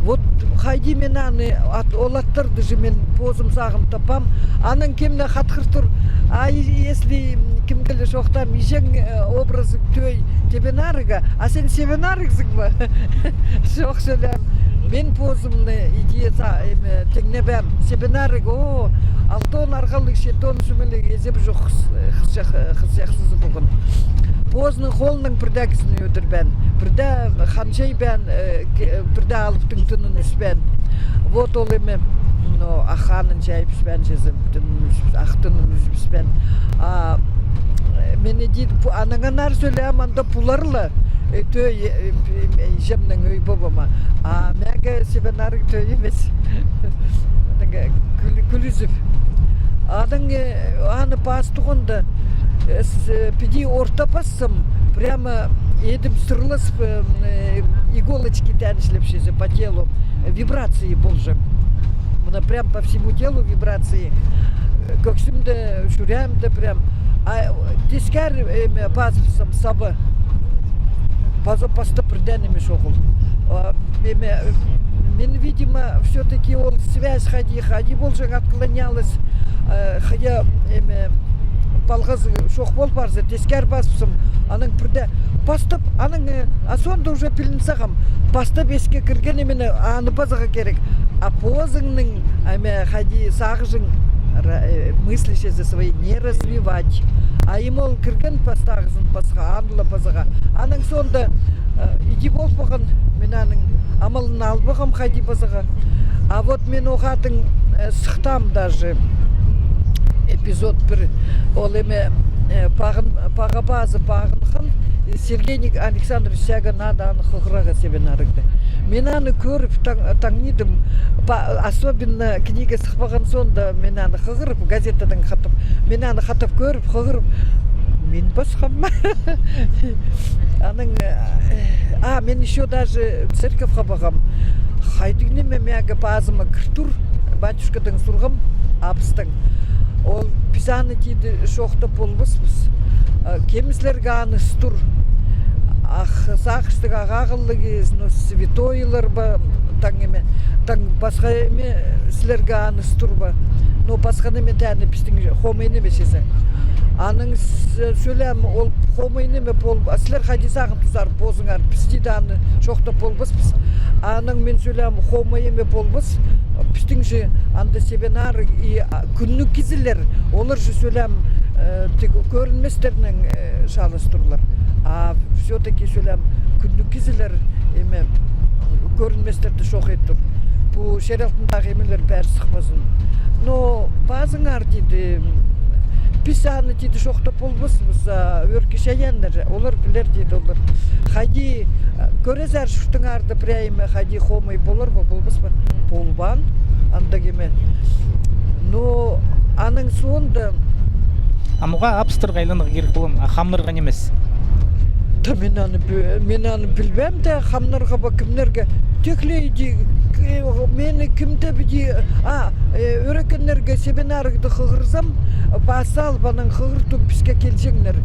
Вот хайди мин аны, ат-, ол аттарды же мин позым сағын таппаам. Анаң кем-де хатхыр тур. А и-, если кемге ле чоохтаам, иҷең, э, образы тӧӧй Тибен Арығға, а син Сибен Арығзың ба? Чох, сӧлем. Мин позымны иди са-, ниме, тиңнебеем. Сибен Арығ, о, алтон арғалығ, читон сӱмеліг, изеп чох хыс-, хыс-, хыс-, хысчахсызы поған. Позының холынаң пірдеезін ӧдірбеен, пірдее ханҷайбаан, э, ке-, пірдее алыптың тынын ӱспеен. Вот ол ниме, но, ах ханын чайыбыспаан чізе, тынын ӱс-, ах тынын ӱзібіспеен. А, э, мин иди, пу-, анаң анар сӧлем, анда пулар ла, э, тӧӧй, э, э, э, иҷемнең ӧй-пабама. А мағаа Сибен Арығ тӧӧй нимес. Анаң кӱл-, кӱлізіп. Анаң, э, аны пас туғанда, э, с-, э, піди орта пассам, прямо идім сырласып, э, э, иголочки тәнешлеп чізе по телу. Э, вибрации полҷаң. Мына прям по всему телу вибрации. Э, кӧксімде, чӱреемде прям. А тискер, э, ниме, пазыбыссам, сабы. Паза пастап пірдее ниме чоғыл. А, ниме, э, Мин, видимо, всё-таки ол связь хайди, хайди полҷаң, отклонялась, э, хайди, эме, палғазы чох пол парза, тескер пазыбысым. Анаң пірдее пастап, анаң, э, а соонда уже пілін сағам. Пастап іске кіргені мені аны пазарға кирек. А позыңның, эме, хайди сағызың, ра-, э, мысли чізе свои не развивать. А им ол кірген пастағызын пасха, аны ла пазарға. Анаң соонда, э, иди пол парған, мин аның амалын ал парғам хайди пазарға. А вот мин оғаа тың, э, сыхтаам даже эпизод пір. Ол эме, э, пағын, паға пазы пағынған, и Сергей Ник-, Александрович сағынады аны хығырарға Сибен Арығда. Мин аны кӧріп таң-, таңнидым. Па-, особенно книга сых парған соонда мин аны хығырып, газетадаң хатап. Мин аны хатап кӧріп, хығырып. Мин пасхам. Анаң, э, а, мин ещё даже церковьха парғам. Хайдағ ниме мағаа пазыма кір тур, батюшкадаң сурғам, абыстаң. Ол піс аны тиді чоохтап полбаспыс. Э, кем сірерге аны тур. Ах, сағыстығ ағалығ, ну, святойлар ба, таң эме, таң пасха эме, сірерге аны тур ба. Но пасха ниме тее, пістің хомай ниме чізе. Анаң с-, сӧлем ол хомай ниме пол, а сірер хайди сағын тузар позыңар, піс тиді аны чоохтап полбаспыс. Анаң мин сӧлем хомай ниме полбас, пістің же анда Сибен Арығ и, а, кӱнніг кізілер, олар же сӧлем, э, тігі кӧрінместернең, э, чаалас турлар. А всё-таки сӧлем кӱнніг кізілер, эме, кӧрінместерді чох ит тур. Пу чир алтындағы эмелер пеер сыхпазын. Но пазыңар, тиді, піс аны, тиді, чоохтап полбаспыс, а ӧӧркі чайааннар, олар пілер, тиді, олар. Хайди, э, кӧрезер чуртыңарда прямо, хайди хомай полар ба, полбас па? Полбаан, андағ эме. Но анаң соонда. А ноға абыстарға айланарға кирек полған, а хамнарға нимес? Та мин аны пі-, мин аны пілбеем дее, хамнарға ба, кімнерге. Тек ле иди, к-, мені кем дее піди, а, э, ӧрекеннерге Сибен Арығда хығырзам, пас салып, анаң хығыртым, піске килҷеңнер.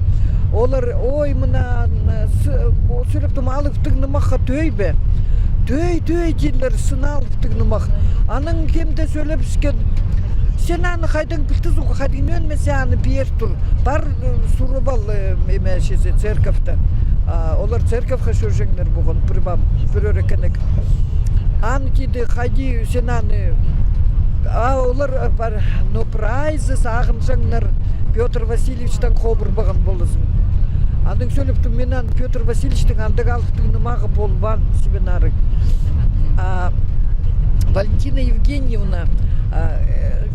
Олар, ой, мына, м, с-, о, сӧлеп тум, алыптығ нымахха тӧӧй бе? Тӧӧй, тӧӧй, тиділер, сынап алыптығ нымах. Анаң кем дее сӧлебіскен. Сен аны хайдаң пілдізің, хайдаң нӧӧнмезің, аны пеер тур. Пар, э, сурып ал, э, эме, чізе, церковьта. А, олар церковьха чӧрҷеңнер полған, пір паб, пір ӧрекенек. Аны тиді, хайди сен аны, а, олар, э, пар, но прайзы сағынҷаңнар Пётр Васильевичтең хабар парған ползын. Анаң сӧлеп тум, мин аны Пётр Васильевичтең андағ алыптығ нымағы полбаан, Сибен Арығ. А Валентина Евгеньевна, а, э,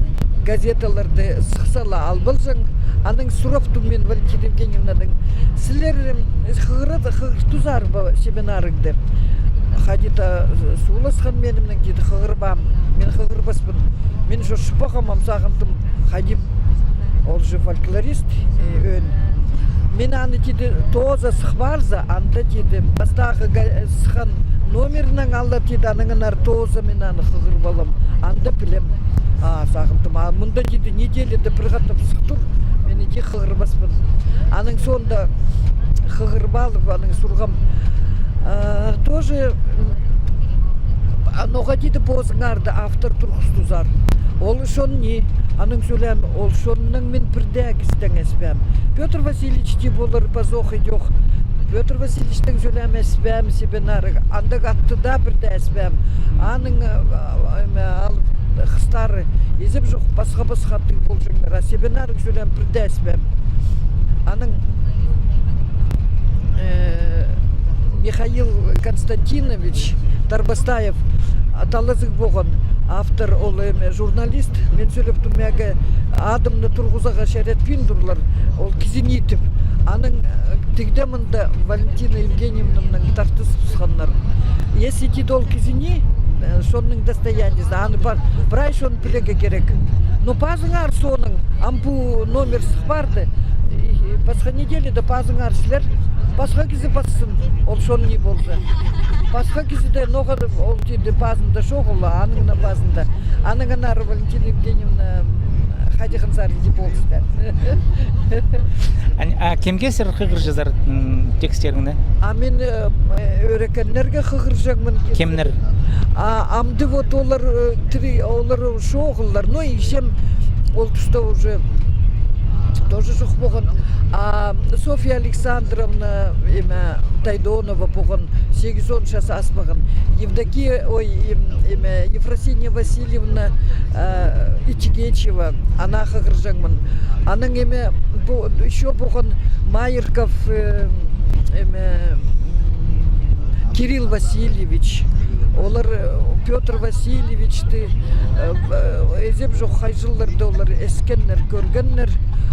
газеталарды сыхса ла ал полҷаң. Анаң сурап тум мин Валентина Евгеньевнадаң. Сірер, м, хығырат-, хығыртузар ба Сибен Арығда? Хайди-да, э, суласхан менімнең, тиді, хығырбаам. Мин хығырбаспын. Мин чорчып парғам, ам сағынтым. Хайди, ол же фольклорист, э, ӧӧн. Мин аны, тиді, тооза сых парза, анда, тиді, пастағы га-, сыххан номернең алар, тиді, анаң анар тооза мин аны хығырып алам. Анда пілем. А, сағынтым. А мында, тиді, неделяда пір хатап сых тур, мин иди хығырбаспын. Анаң соонда хығырып алып, анаң сурғам. А, тоже, м, а, ноға, тиді, позыңарды автор турғыстузар. Ол чон ни, анаң сӧлем, ол чоннаң мин пірдее кізідең ӧспеем. Пётр Васильевич тіп олар пазох идӧк. Пётр Васильевичтең сӧлем ӧспеем, Сибен Арығ. Андағ атты даа пірдее ӧспеем. Аның, э, э, эме, ал, хыстары, изеп чох, пасха-пасха аттығ полҷаңнар. А Сибен Арығ сӧлем пірдее ӧспеем. Анаң, э, Михаил Константинович Тарбастаев, а, талазығ полған автор, ол эме, журналист. Мин сӧлеп тум, мағаа адымны турғызарға чаратпин турлар, ол кізіні тіп. Анаң, э, тігде мында Валентина Евгеньевнанаң тартыс сыхханнар. Если, тиді, ол кізіні, э, чонның достояниезі, аны пар, прай чон пілерге кирек. Но пазыңар соның, ам пу номер сых парды. И пасха неделяда пазыңар сірер. Пасха кізі пассын, ол чон ни полза. Пасха кізі дее, ноға даа, ол, тиді, пазында чоғыл, аның на пазында. Анаң анар Валентина Евгеньевна, м, хайдағ сар иди полысты. А, а кемге сірер хығырҷазар, м, текстеріңні? А мин, э, э, ӧрекеннерге хығырҷаңмын. Кемнер? А амды вот олар, э, тірі, олар чоғыллар. Но исчем ол туста уже тоже чох полған. А Софья Александровна, эме, Тайдонова полған, сигізон час аспаған. Евдокия, ой, эм, эме, Ефросинья Васильевна, э, Итигечева, аны хығырҷаңмын. Анаң, эме, пу, ещё полған Майырков, э, эме, м, Кирилл Васильевич. Олар, э, Пётр Васильевичті, э, в-, э, изеп чох, хайҷыларда олар искеннер, кӧргеннер,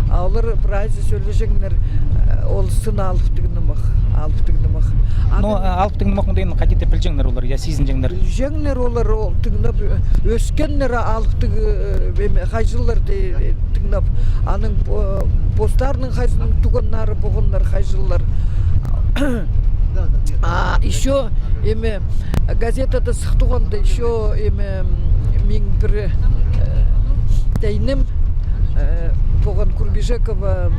а олар прайзы сӧлеҷеңнер, э, ол сын алыптығ нымах, алыптығ нымах. Ну, аны, э, алыптығ нымах оңдайын хайди-да пілҷеңнер олар, я, сизінҷеңнер. Пілҷеңнер олар, ол тыңнап, э, ӧскеннер алыптығ, э, эме, хайҷыларды, э, тыңнап. Аның, э, постарының хайзының туғаннары полғаннар хайҷылар. А ещё, эме, газетада сых туғанда ещё, эме, минің пір, э, тейнім, э, полған Курбижекова,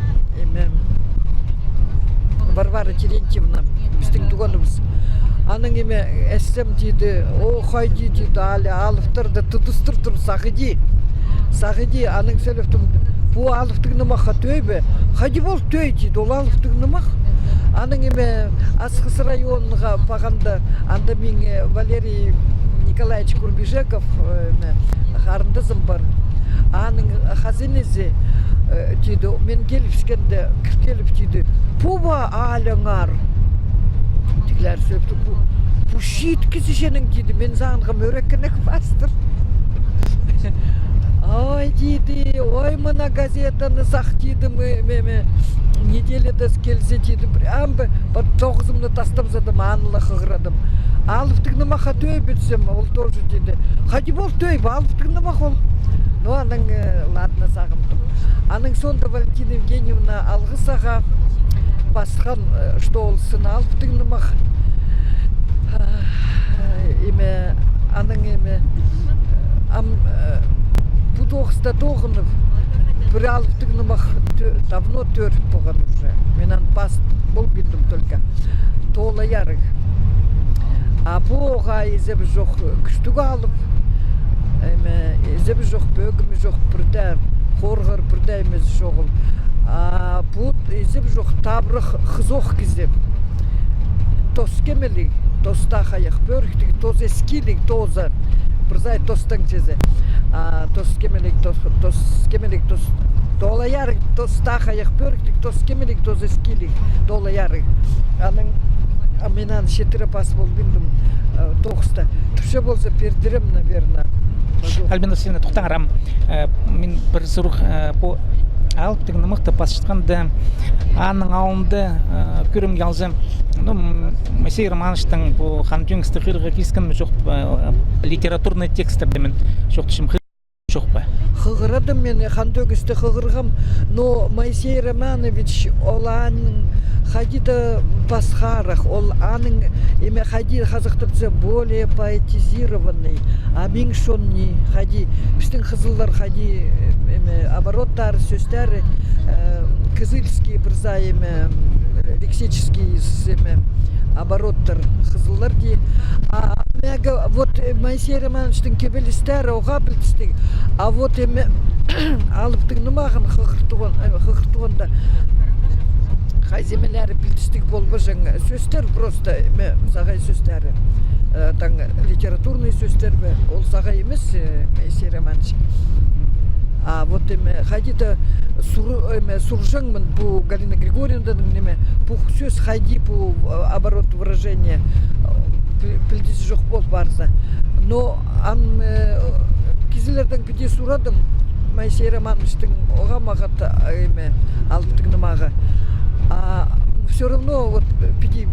эме, Варвара Терентьевна, пістің туғаныбыс. Анаң, эме, ээзім тиді, о, хайди, тиді, али алыптарны тудыстыр тур, сағынча. Сағынча, анаң сӧлептім, пу алыптығ нымахха тӧӧй бе? Хайди пол тӧӧй, тиді, ол алыптығ нымах. Анаң, эме, Асхыс районға парғанда, анда минің, э, Валерий Николаевич Курбижеков, э, эме, харындазым пар. Аның хазиназы, э, тиді, мен килібіскенде, кір киліп, тиді, пу ба алыңар? Тіглер сӧлепті, пу, пу чиит кізі ченің, тиді, мен сағынғам, ӧреккенек пастыр. Ой, тиді, ой, мына газетаны сах, тиді, ме-, ме-, ме-, неделяда килзе, тиді, прям бі, пір тоғызымны тастап салдым, аны ла хығырадым. Алыптығ нымахха тӧӧй пирзем, ол тоже тиді. Хайди пол тӧӧй, алыптығ нымах ол. Ну, анаң, э, ладно, сағынтым. Анаң соонда Валентина Евгеньевна Алғыс ағаа пасхан, э, что ол сын алыптығ нымах. А, эме, анаң, эме, ам, э, пу тоғыста тоғынып, пір алыптығ нымах тӧ-, давно тӧріп полған уже. Мен аны пас полбиндым только. Тола ярығ. А пу ағаа изебі чох кӱстіг алып, эме, изебі чох пӧгімі чох, пірдее хорғар, пірдее нимезі чоғыл. А пу изебі чох табырах хызох кізі. Тос кемеліг, тос таа хайах пӧріктіг, тос эскиліг, тоза. Пір сай тостаң чізе. А тос кемеліг, тос, тос кемеліг, тос тола ярығ, тос таа хайах пӧріктіг, тос кемеліг, тос эскиліг, тола ярығ. Анаң, а мен аны читіре пас полбиндым, э, тоғыста. Тіпче полза, пирдірем, наверное. Альбина Васильевна, тохтаңар, ам, э, мин пір сурығ, э, пу алыптығ нымахты пасчатханда, аның алнында, э, кӧрімге алза, ну, м, Моисей Романовичтің пу Хан Тӧңісті хығырарға киліскен ме, чох па, э, литературный текстерді мин чоохтапчам, хығырған чох па? Хығырадым мин, Хан Тӧңісті хығырғам, но Моисей Романович ол аның хайди-да пасхарах, ол аның, эме, хайди хазахтапча, более поэтизированный, а мин чон ни, хайди, пістің хызыллар хайди, эме, обороттары, сӧстері, э, кызыльский пір сай, эме, лексический, с-, эме, обороттар хызыллар дее. А мағаа вот, э, Моисей Романовичтің кибелістері оғаа пілдістіг. А вот, эме, алыптығ нымағын хығыртуған, э, хығыртуғанда хайзы нимелері пілдістіг полбаҷаң. Сӧстер просто, эме, сағай сӧстері. Э, таң литературный сӧстер бе, ол сағай нимес, э, Моисей Романович. А вот, эме, хайди-да сур-, эме, сурҷаңмын пу Галина Григорьевнаның, ниме, пу сӧс хайди, пу, э, оборот выражения, э, піл-, пілдізі чох пол парза. Но ам, э, кізілердең піди сурадым, Моисей Романовичтің оғаа мағат, а, эме, алыптығ нымағы. А всё равно вот, э, піди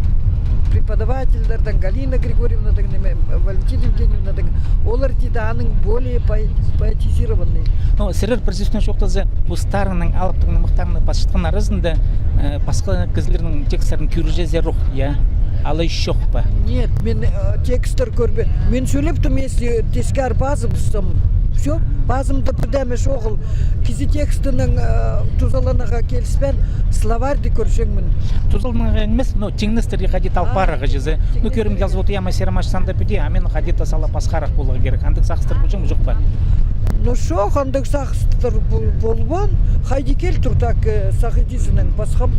преподавательлердең, Галина Григорьевнадаң, ниме, Валентина Евгеньевнадаң, олар тиді, аның более поэ-, поэтизированный. Ну, сірер пір сӧснең чоохтаза, постарыңның алыптығ нымахтарыңны пасчатхан аразында, э, пасха кізілернің текстерін кӧрҷезер ох, я? Алай чох па? Нет, мен, э, тексттер кӧрбе-, мен сӧлептім, если тескер пазыбыссам, Всё, пазымда пірдеме чоғыл. Кізі текстінің, э, тузаланарға киліспеен, словарьды кӧрҷеңмін. Тузаланарға нимес, но тиңнестірерге хайди-да алып парарға чізе. Ну, кӧрімге алза, вот, я, Моисей Романович, санда піди, а мин хайди-да сала пасхарах поларға кирек. Андағ сағыстар полҷаң ма, чох па? Ну, чох, андағ сағыстар пол-, полбаан. Хайди килтір, так, э, сағынчазың, пасхам.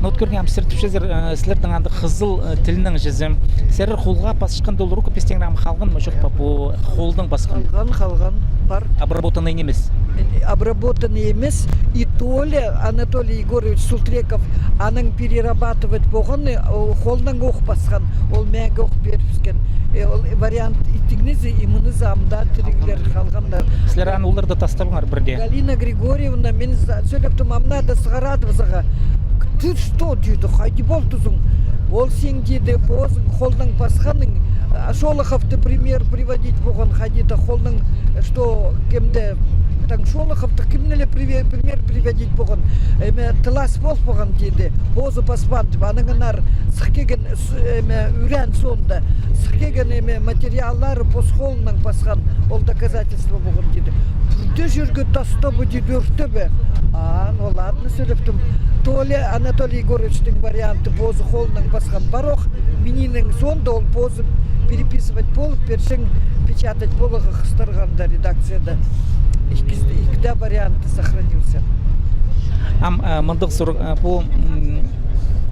Ну, вот кӧргем, сірер тіпчезер, э, сірернің андағ хызыл, э, тілнең чізе. Сірер холға пасчатхан ол рукопистеңер ам халған ма, чох па, пу холнаң пасхан? Халған, халған, пар. Обработанный нимес? Э, обработанный нимес. И то ли Анатолий Егорович Султреков анаң перерабатывать полған, э, холнаң ох пасхан. Ол мағаа ох пирібіскен. Э, ол вариант иттіңнезі, и мынызы амды тіріглер халғаннар. Сірер аны оларды тастабыңар пірдее? Галина Григорьевна, мин за-, сӧлептім, ам надо сығарады сағаа. Ты что, тиді, хайди полтызың? Ол син, тиді, позың холнаң пасханың, а, Шолоховты пример приводить полған, хайди-да холнаң, что кемде, таң Шолоховты кемні ле приве-, пример приводить полған. Эме, тылас пол полған, тиді, позы паспаан, тіп, анаң аннаңар сых килген, с-, эме, ӱреен соонда, сых килген, эме, материаллары пос холнаң пасхан, ол доказательство полған, тиді. Пӱдӱ чирге тастабы, тиді, ӧртебе. А, ну ладно, сӧлептім. То ли Анатолий Егоровичтің варианты, позы холнаң пасхан, пар ох, миниинең соонда ол позы переписывать полып, пирчең печатать поларға хыстырған даа редакцияда. Ікі, ікі дее варианты сохранился. Ам, э, мындағ сурығ, э, пу, м,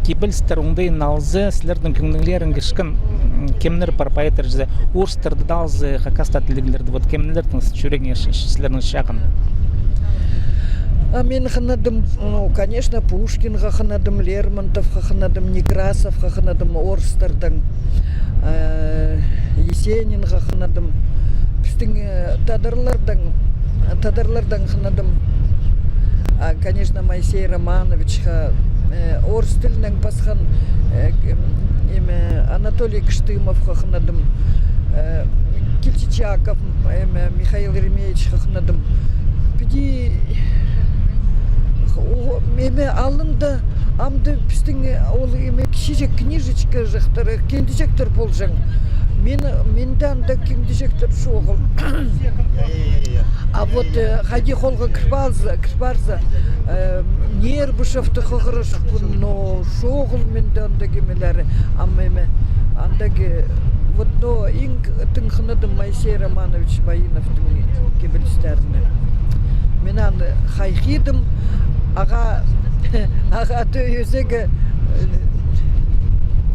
кибелістер оңдайын алза, сірернің кӧңніңерге кірчеткен, м, кемнер пар поэттер чізе, орыстарды даа алза, хакастығ тілдегілерді, вот кемнернің чӱрегіңе ш-, ш-, сірернің чағын? А мин хынадым, ну, конечно, Пушкинға хынадым, Лермонтовқа хынадым, Некрасовқа хынадым, орыстардаң, э, Есенинға хынадым. Пістің, э, тадарлардаң, тадарлардаң хынадым. А, конечно, Моисей Романовичха, э, орыс тілінең пасхан, э, эме, Анатолий Кыштымовха хынадым, э, Кильчичаков, эме, Михаил Еремеевичха хынадым. Піди, о, эме, алнында, амды пістің, э, ол, эме, кічіҷек книжечка чахтар, кемдіҷектер полҷаң. Мин, минде анда кемдіҷектер чоғыл. А вот, э, хайди холға кір парза, кір парза, э, Нербышевті хығырҷыхпын, но чоғыл минде анда кемелері, ам эме, андағ, вот, но иң тың хынадым Моисей Романович Баиновтың кибелістеріне. Мин аны хайхидым, ағаа, ағаа тӧӧй ӧзегі, э,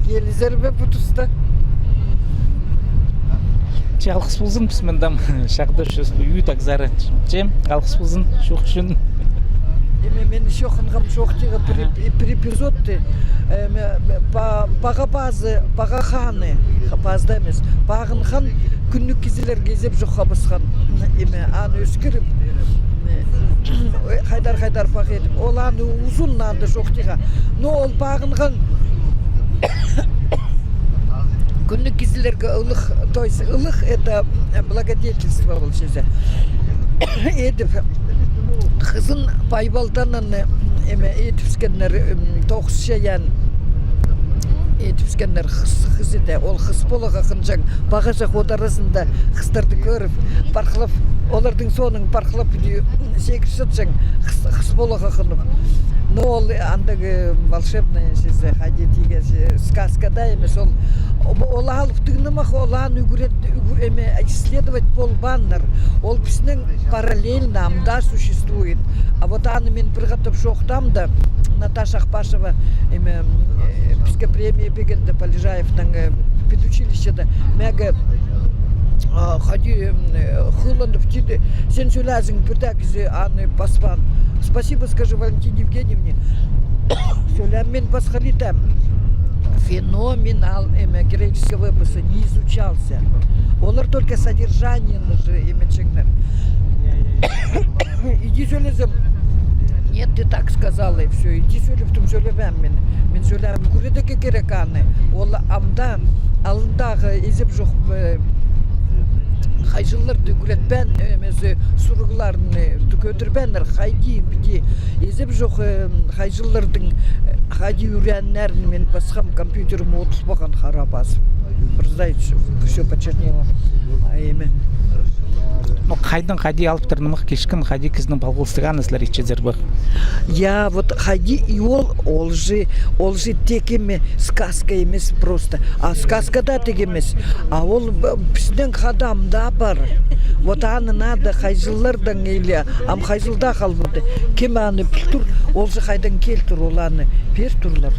килізер бе пу туста? Че, алғыс ползын, піс мында чағдас чӧс, ӱй тағзары. Че, алғыс ползын, чох ӱчӱн. Эме, мин чох хынғам чох тигі пір, пір эпизодты. Эме, па-, Паға пазы, Паға ханы, ха-, пазы даа нимес. Пағын хан кӱнніг кізілерге изеп чох хабысхан. Эме, аны ӧскіріп, э, хайдар-хайдар пағ идіп. Ол аны узун анда чох тигі. Но ол Пағын хан кӱнніг кізілерге ылых, то есть ылых, это, э, благодетельство ол чізе. Идіп, хызын Пайбалтанны, эме, идіпскеннер, м, тоғыс чайаан идіпскеннер хыс, хыс иде. Ол хыс поларға хынҷаң, Паға чах от аразында хыстарды кӧріп, пархылап, олардың соонаң пархылап, иди, сегірчетчең, хыс, хыс поларға хынып. Но ол андағ волшебная чізе, хайди тигі, сказка даа нимес, ол, ол алып тың нымах, ол аны ӱгрет-, ӱгре-, эме, исследовать полбааннар. Ол піснең параллельно ам даа существует. А вот аны мин пір хатап чоохтаам даа, Наташа Ахпашева, эме, э, піске премия пиргенде, Полежаевтың, э, педучилищеда, мағаа, а, хайди, м, э, хыыланып тиді, син сӧлеезің, пірдее кізі аны паспаан. Спасибо скажи Валентине Евгеньевне. Сӧлеем мин пасхалитам. Феномен ол, эме, героического эпоса не изучался. Олар только содержаниені же иметчеңнер. Иди сӧлезем. Нет, ты так сказала, и всё. Иди сӧлептім, сӧлебеем мин. Мин сӧлеем, ӱгредерге кирек аны. Ол ам даа алнындағы изеп чох, э, хайҷылларды ӱгретпеен, э, нимезі, сурығларны кӧдірбееннер, хайди, піди. Изеп чох, э, хайҷыллардың, э, хайди ӱрееннерін мин пасхам, компьютерім одыл парған, хара пазып. Признаюсь, всё почернело. А эме. Ну, хайдаң, хайди алыптыр нымах килчеткен, хайди кізінің палғалыстығ, аны сірер итчезер бе? Я, вот хайди и ол, ол же, ол же тек эме, сказка эмес просто. А сказка даа тек эмес. А ол, б-, пістің хада ам даа пар. Вот аны надо хайзыллардаң или ам хайзылда халбады. Кем аны піл тур, ол же хайдаң кил тур, ол аны пир турлар.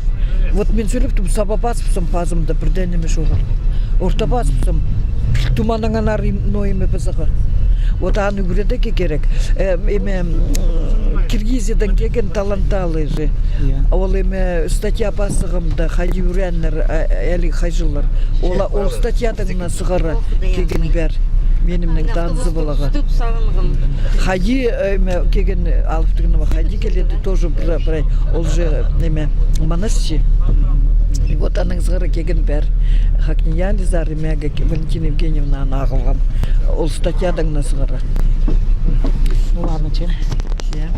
Вот мин сӧлеп тум, саба пазыбысым пазымда, пірдее ниме чоғыл. Орта пазыбысым, піл тум, анаң анар им-, но име пызығы. Вот аны ӱгредерге кирек. Э, эме, м, Киргизиядаң килген таланталығ же. Я. Ол эме статья пазығымда, хайди ӱгреннер, э, әлі хайзыллар. Ол, ол статьядаң на сығара килген пар. Минімнең танызы поларға. Хайди, э, эме, килген алыптығ ниме, хайди киледі, тоже пра-, прай, ол же, эме, Манас чи. И вот анаң сығара килген пар. Хакния ли зар, эме, Валентина Евгеньевна аны ағылған. Ол статьядаң на сығара. Ну ладно, че. Я.